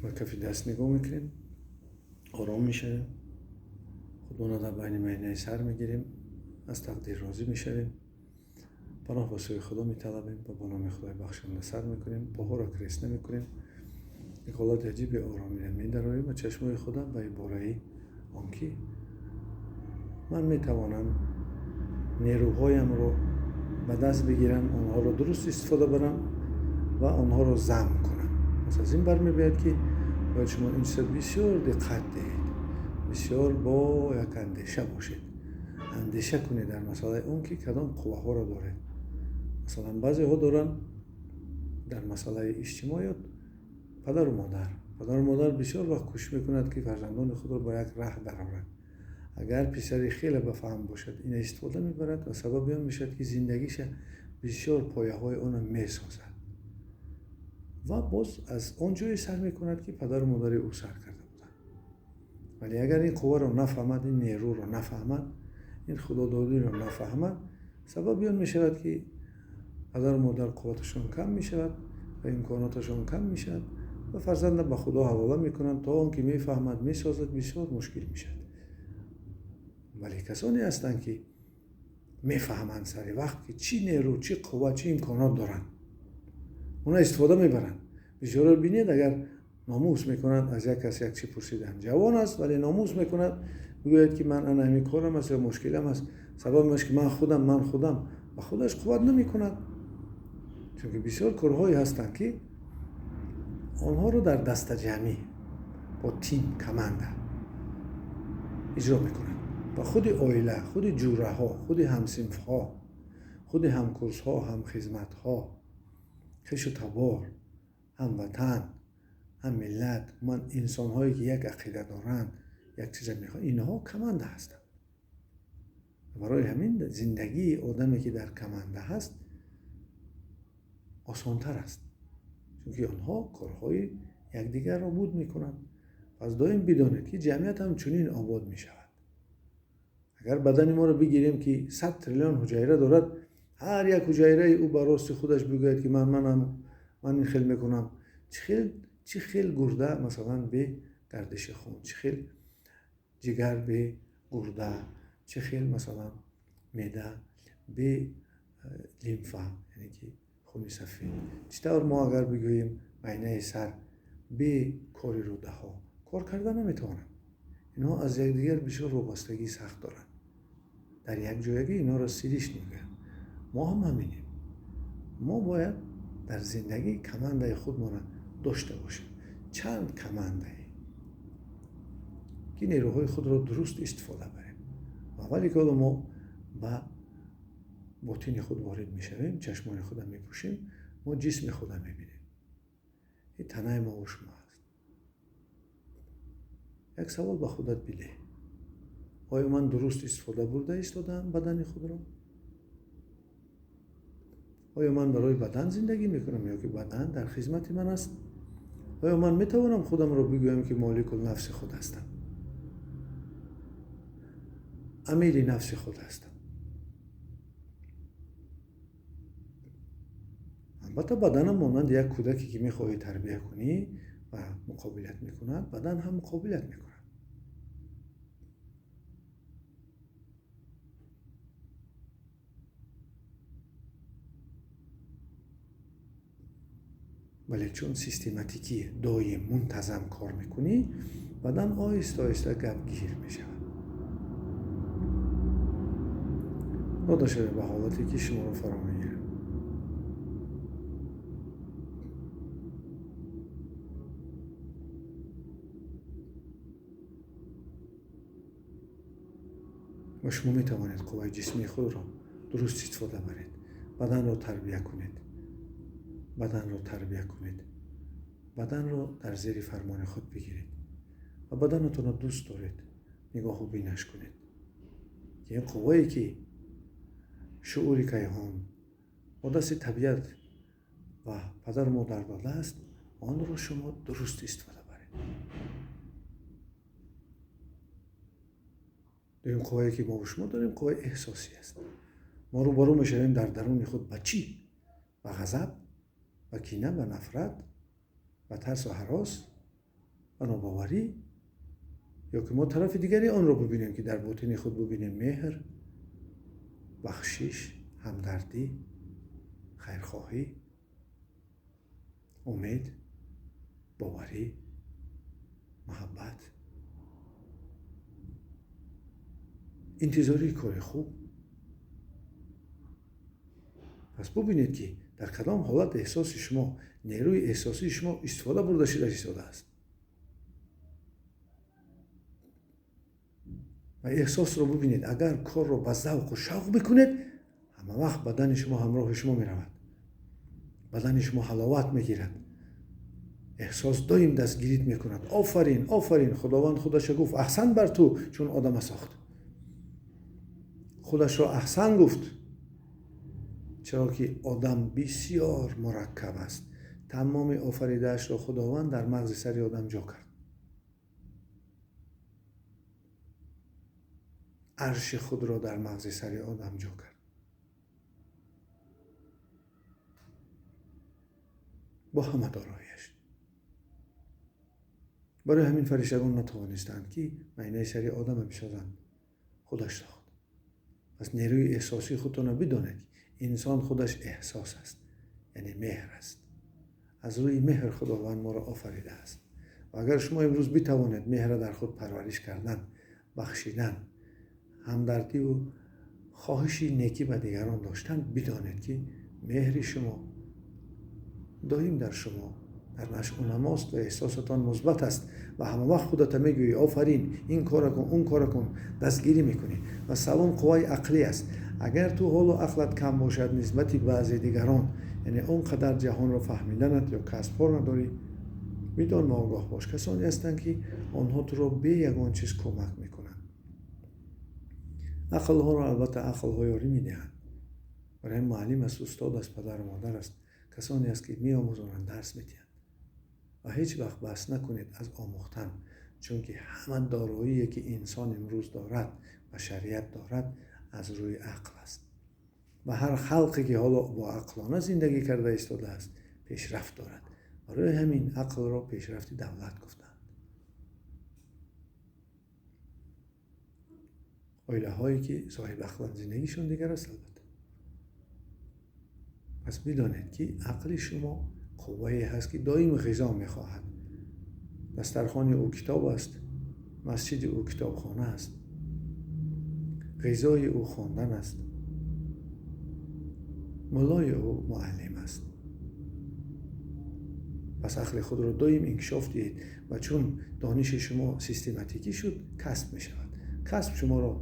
Ба кафи даст нигоҳ мекунем, ором мешавем, худмона дар байни майнаи сар мегирем, аз тақдир розӣ мешавем, паноҳ ба сӯи Худо металабем ва бо номи Худои бахшанда сар мекунем, поҳоро крес намекунем, як ҳолати аҷиби оромиро медароем ва чашмои худам ба ибораи он ки ман метавонам нерӯҳоямро ба даст бигирам, онҳоро дуруст истифода барам ва онҳоро зам кунам. Пас аз ин бармебояд, ки бояд шумо ин чиза бисёр диққат диҳед, бисёр бо як андеша бошед, андеша кунед дар масъалаи он ки кадом қувваҳоро доред. Масалан, баъзеҳо доранд дар масъалаи иҷтимоиёт падару модар. Падару модар бисёр вақт кӯшиш мекунад, ки фарзандони худро ба як раҳ дарорад. Агар писари хеле ба фаҳм бошад, ина истифода мебарад ва сабаби он мешавад, ки зиндагиша бисёр пояҳои онро месозад ва боз аз он ҷое сар мекунад, ки падару модари ӯ сар карда буданд. Вале агар ин қувваро нафаҳмад, ин нерӯро нафаҳмад, ин худододиро нафаҳмад, сабаби он мешавад, ки падару модар қувваташон кам мешавад ва имконоташон кам мешавад ва фарзанда ба Худо ҳавола мекунанд, то он ки мефаҳмад, месозад, бисёр мушкил мешавад. Вале касоне ҳастанд, ки мефаҳманд сари вақт, ки чӣ нерӯ, чӣ қувва, чӣ имконот доранд, онҳо истифода мебаранд. Бисёрро бинед, агар номус мекунанд, аз як кас як чӣ пурсидан, ҷавон аст, вале номус мекунад, мегӯяд, ки ман ана ҳамин корам аст ё мушкилам аст, сабабаш ки ман худам ба худаш қувват намекунад. Чунки бисёр корҳое ҳастанд, ки онҳоро дар дастаҷамъӣ бо тим, команда иҷро мекунанд ва худи оила, худи ҷураҳо, худи ҳамсинфҳо, худи ҳамкурсҳо, ҳамхизматҳо, хешу табор, ҳамватан, ҳаммиллат, ман инсонҳое ки як ақида доранд, як чиза мехоҳанд, инҳо команда ҳастанд. Барои ҳамин зиндагии одаме, ки дар команда ҳаст, осонтар аст, чунки онҳо корҳои якдигарро буд мекунанд. Пас доим бидонед, ки ҷамъият ҳам чунин обод мешавад. Агар бадани моро бигирем, ки 100 триллион ҳуҷайра дорад, ҳар як ҳуҷайраи ӯ ба рости худаш бигӯяд, ки ман манам, ман ин хел мекунам, чӣ хел гурда масалан бе гардиши хун, чӣ хел ҷигар бе гурда, чӣ хел масалан меъда бе лимфа, яъне ки хуни сафед, чӣ тавр мо агар бигӯем майнаи сар бе кори рӯдаҳо кор карда наметавонанд. Инҳо аз якдигар бисёр вобастагии сахт доранд. Дар якҷоягӣ инҳоро сиришт мегӯянд. Мо ҳам ҳаминем. Мо бояд дар зиндагӣ командаи худмонро дошта бошем, чанд командае, ки нерӯҳои худро дуруст истифода барем. Аввале ки ҳоло мо ба ботини худ ворид мешавем, чашмони худро мепӯшем, мо ҷисми худро мебинем. Ин танаи мо шумо аст. Як савол ба худат бидеҳ: оё ман дуруст истифода бурда истодаам бадани худро? Оё ман барои бадан зиндагӣ мекунам ё ки бадан дар хизмати ман аст? Оё ман метавонам худамро бигӯям, ки моликул нафси худ ҳастам, амири нафси худ ҳастам? Албатта, баданам монанди як кӯдаке, ки мехоҳӣ тарбия кунӣ ва муқобилат мекунад, бадан ҳам муқобилат мекунад. Вале чун систематикӣ, доим, мунтазам кор мекунӣ, бадан оҳиста оҳиста гапгир мешавад. Дода шавед ба ҳолате, ки шуморо фаро мегирад. Ва шумо метавонед қувваи ҷисмии худро дуруст истифода баред, баданро тарбия кунед, баданро тарбия кунед, баданро дар зери фармони худ бигиред ва баданатонро дӯст доред, нигоҳу бинаш кунед, ки ин қуввае, ки шуури кайҳон бо дасти табиат ва падару модар додааст, онро шумо дуруст истифода баред. Дуюм қуввае, ки мо шумо дорем, қувваи эҳсосӣ аст. Мо рӯбарӯ мешавем дар даруни худ ба чӣ? Ба ғазаб, ба кина, ба нафрат, ба тарсу ҳарос. ва нобоварӣ, ё ки мо тарафи дигари онро бубинем, ки дар ботини худ бубинем меҳр, бахшиш, ҳамдардӣ, хайрхоҳӣ, умед, боварӣ, муҳаббат, интизории кори хуб. Пас бубинед, ки дар кадом ҳолат эҳсоси шумо, нерӯи эҳсосии шумо истифода бурда шуда истодааст. Ва эҳсосро бубинед, агар корро ба завқу шавқ бикунед, ҳама вақт бадани шумо ҳамроҳи шумо меравад, бадани шумо ҳаловат мегирад, эҳсос доим дастгирит мекунад. Офарин, офарин, Худованд худаша гуфт аҳсан бар ту, чун одама сохт. Худашро аҳсан гуфт, чаро ки одам бисёр мураккаб аст. Тамоми офаридаашро Худованд дар мағзи сари одам ҷо кард. Арши худро дар мағзи сари одам ҷо кард. Бо ҳама дорояш. Барои ҳамин фариштагон натавонистанд, ки майнаи сари одама бисозанд. Худаш сохт. Пас нерӯи эҳсосии худтонро бидонед. Инсон худаш эҳсос аст, яъне меҳр аст. Аз рӯи меҳр Худованд моро офаридааст. Ва агар шумо имрӯз битавонед меҳрро дар худ парвариш кардан, бахшидан, ҳамдардиву хоҳиши некӣ ба дигарон доштан, бидонед, ки меҳри шумо доим дар шумо дар нашъунамост ва эҳсосатон мусбат аст ва ҳама вақт худата мегӯӣ офарин, ин кора кун, он кора кун, дастгирӣ мекунӣ. Ва саввум қувваи ақлӣ аст. Агар ту ҳолу ақлат кам бошад нисбати баъзе дигарон, яъне он қадар ҷаҳонро фаҳмиданат ё касбҳо надорӣ, бидон ва огоҳ бош, касоне ҳастанд, ки онҳо туро бе ягон чиз кӯмак мекунанд. Ақлҳоро албатта ақлҳо ёрӣ медиҳанд. Барои муаллим аст, устод аст, падару модар аст, касоне аст, ки меомӯзонанд, дарс медиҳанд. Ва ҳеҷ вақт баҳс накунед аз омӯхтан, чунки ҳама дороие, ки инсон имрӯз дорад, башарият дорад, аз рӯи ақл аст. Ва ҳар халқе, ки ҳоло бо ақлона зиндагӣ карда истодааст, пешрафт дорад. Барои ҳамин ақлро пешрафти давлат гуфтанд. Оилаҳое, ки соҳиби ақланд, зиндагишон дигар аст албатта. Пас бидонед, ки ақли шумо қуввае ҳаст, ки доим ғизо мехоҳад. Дастархони ӯ китоб аст, масҷиди ӯ китобхона аст, ғизои ӯ хондан аст, муллои ӯ муаллим аст. Пас ақли худро доим инкишоф диҳед ва чун дониши шумо систематикӣ шуд, касб мешавад. Касб шуморо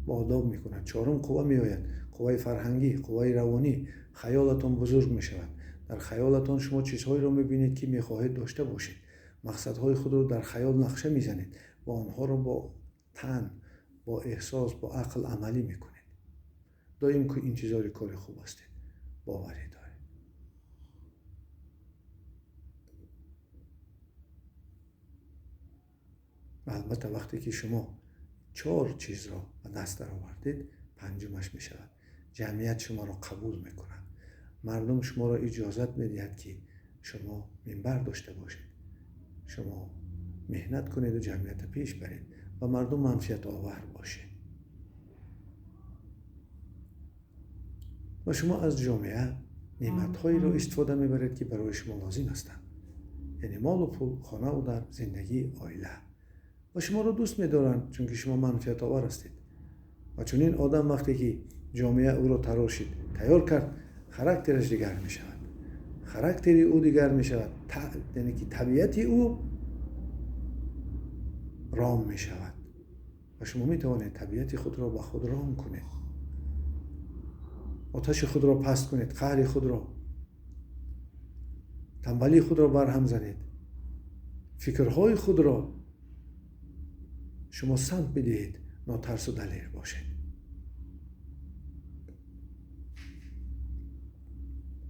бо одоб мекунад. Чорум қувва меояд, қувваи фарҳангӣ, қувваи равонӣ. Хаёлатон бузург мешавад. Дар хаёлатон шумо чизҳоеро мебинед, ки мехоҳед дошта бошед. Мақсадҳои худро дар хаёл нақша мезанед ва онҳоро бо тан, бо эҳсос, бо ақл амалӣ мекунед. Доим ки интизори кори хуб ҳастед, боварӣ доред. Ва албатта вақте ки шумо чор чизро ба даст даровардед, панҷумаш мешавад. Ҷамъият шуморо қабул мекунад. Мардум шуморо иҷозат медиҳад, ки шумо минбар дошта бошед, шумо меҳнат кунеду ҷамъиятро пеш баред ва мардум манфиатовар бошед. Ва шумо аз ҷомеа неъматҳоеро истифода мебаред, ки барои шумо лозим ҳастанд, яъне молу пул, хонаву дар, зиндагӣ, оила. Ва шуморо дӯст медоранд, чунки шумо манфиатовар ҳастед. Ва чунин одам вақте ки ҷомеа ӯро тарошид, тайёр кард, характераш дигар мешавад. Характери ӯ дигар мешавад, яъне ки табиати ӯ ром мешавад. Ва шумо метавонед табиати худро ба худ ром кунед, оташи худро паст кунед, қаҳри худро, тамбалии худро барҳам занед, фикрҳои худро шумо самт бидиҳед, нотарсу далер бошед.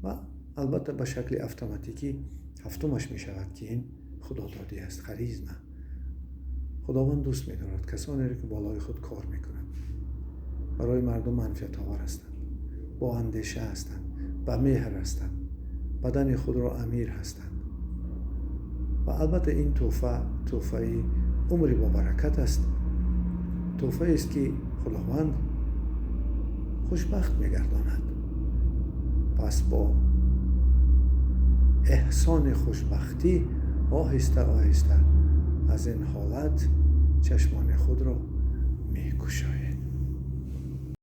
Ва албатта ба шакли автоматикӣ ҳафтумаш мешавад, ки ин худододӣ аст, харизма. Худованд дӯст медорад касонеро, ки болои худ кор мекунанд, барои мардум манфиатовар ҳастанд, бо андеша ҳастанд, ба меҳр ҳастанд, бадани худро амир ҳастанд. Ва албатта, ин тӯҳфа тӯҳфаи умри бобаракат аст, тӯҳфаест, ки Худованд хушбахт мегардонад. Пас бо эҳсони хушбахтӣ оҳиста оҳиста аз ин ҳолат чашмони худро мекушоед.